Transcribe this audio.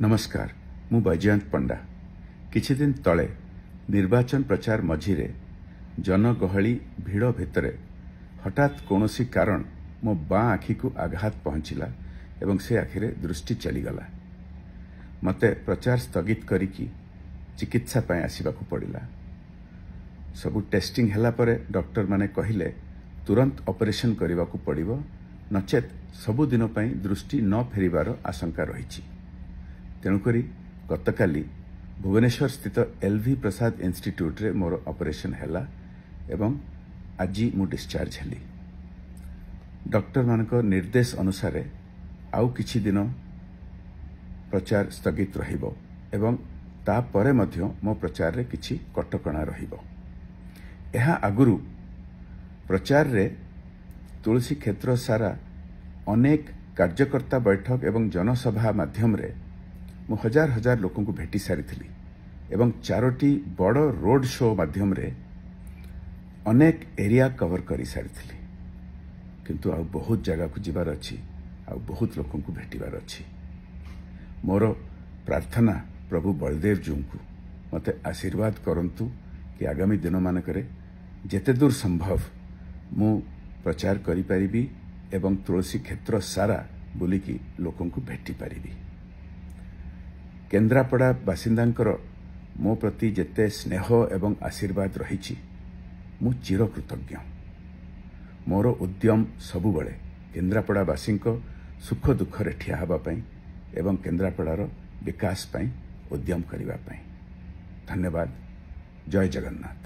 ନମସ୍କାର, ମୁଁ ବୈଜୟନ୍ତ ପଣ୍ଡା। କିଛି ଦିନ ତଳେ ନିର୍ବାଚନ ପ୍ରଚାର ମଝିରେ ଜନଗହଳି ଭିଡ଼ ଭିତରେ ହଠାତ୍ କୌଣସି କାରଣ ମୋ ବାଁ ଆଖିକୁ ଆଘାତ ପହଞ୍ଚିଲା ଏବଂ ସେ ଆଖିରେ ଦୃଷ୍ଟି ଚାଲିଗଲା। ମୋତେ ପ୍ରଚାର ସ୍ଥଗିତ କରିକି ଚିକିତ୍ସା ପାଇଁ ଆସିବାକୁ ପଡ଼ିଲା। ସବୁ ଟେଷ୍ଟିଂ ହେଲା ପରେ ଡକ୍ଟରମାନେ କହିଲେ ତୁରନ୍ତ ଅପରେସନ୍ କରିବାକୁ ପଡ଼ିବ, ନଚେତ୍ ସବୁଦିନ ପାଇଁ ଦୃଷ୍ଟି ନ ଫେରିବାର ଆଶଙ୍କା ରହିଛି। ତେଣୁକରି ଗତକାଲି ଭୁବନେଶ୍ୱର ସ୍ଥିତ ଏଲ୍ ଭି ପ୍ରସାଦ ଇନଷ୍ଟିଚ୍ୟୁଟ୍ରେ ମୋର ଅପରେସନ୍ ହେଲା ଏବଂ ଆଜି ମୁଁ ଡିସଚାର୍ଜ ହେଲି। ଡକ୍ଟରମାନଙ୍କ ନିର୍ଦ୍ଦେଶ ଅନୁସାରେ ଆଉ କିଛି ଦିନ ପ୍ରଚାର ସ୍ଥଗିତ ରହିବ ଏବଂ ତାପରେ ମଧ୍ୟ ମୋ ପ୍ରଚାରରେ କିଛି କଟକଣା ରହିବ। ଏହା ଆଗରୁ ପ୍ରଚାରରେ ତୁଳସୀ କ୍ଷେତ୍ର ସାରା ଅନେକ କାର୍ଯ୍ୟକର୍ତ୍ତା ବୈଠକ ଏବଂ ଜନସଭା ମାଧ୍ୟମରେ ମୁଁ ହଜାର ହଜାର ଲୋକଙ୍କୁ ଭେଟି ସାରିଥିଲି ଏବଂ 4ଟି ବଡ଼ ରୋଡ୍ ଶୋ ମାଧ୍ୟମରେ ଅନେକ ଏରିଆ କଭର କରିସାରିଥିଲି। କିନ୍ତୁ ଆଉ ବହୁତ ଜାଗାକୁ ଯିବାର ଅଛି, ଆଉ ବହୁତ ଲୋକଙ୍କୁ ଭେଟିବାର ଅଛି। ମୋର ପ୍ରାର୍ଥନା ପ୍ରଭୁ ବଳଦେବଜୀଉଙ୍କୁ ମୋତେ ଆଶୀର୍ବାଦ କରନ୍ତୁ କି ଆଗାମୀ ଦିନମାନଙ୍କରେ ଯେତେ ଦୂର ସମ୍ଭବ ମୁଁ ପ୍ରଚାର କରିପାରିବି ଏବଂ ତୁଳସୀ କ୍ଷେତ୍ର ସାରା ବୁଲିକି ଲୋକଙ୍କୁ ଭେଟିପାରିବି। କେନ୍ଦ୍ରାପଡ଼ା ବାସିନ୍ଦାଙ୍କର ମୋ ପ୍ରତି ଯେତେ ସ୍ନେହ ଏବଂ ଆଶୀର୍ବାଦ ରହିଛି, ମୁଁ ଚିରକୃତଜ୍ଞ। ମୋର ଉଦ୍ୟମ ସବୁବେଳେ କେନ୍ଦ୍ରାପଡ଼ାବାସୀଙ୍କ ସୁଖ ଦୁଃଖରେ ଠିଆ ହେବା ପାଇଁ ଏବଂ କେନ୍ଦ୍ରାପଡ଼ାର ବିକାଶ ପାଇଁ ଉଦ୍ୟମ କରିବା ପାଇଁ। ଧନ୍ୟବାଦ। ଜୟ ଜଗନ୍ନାଥ।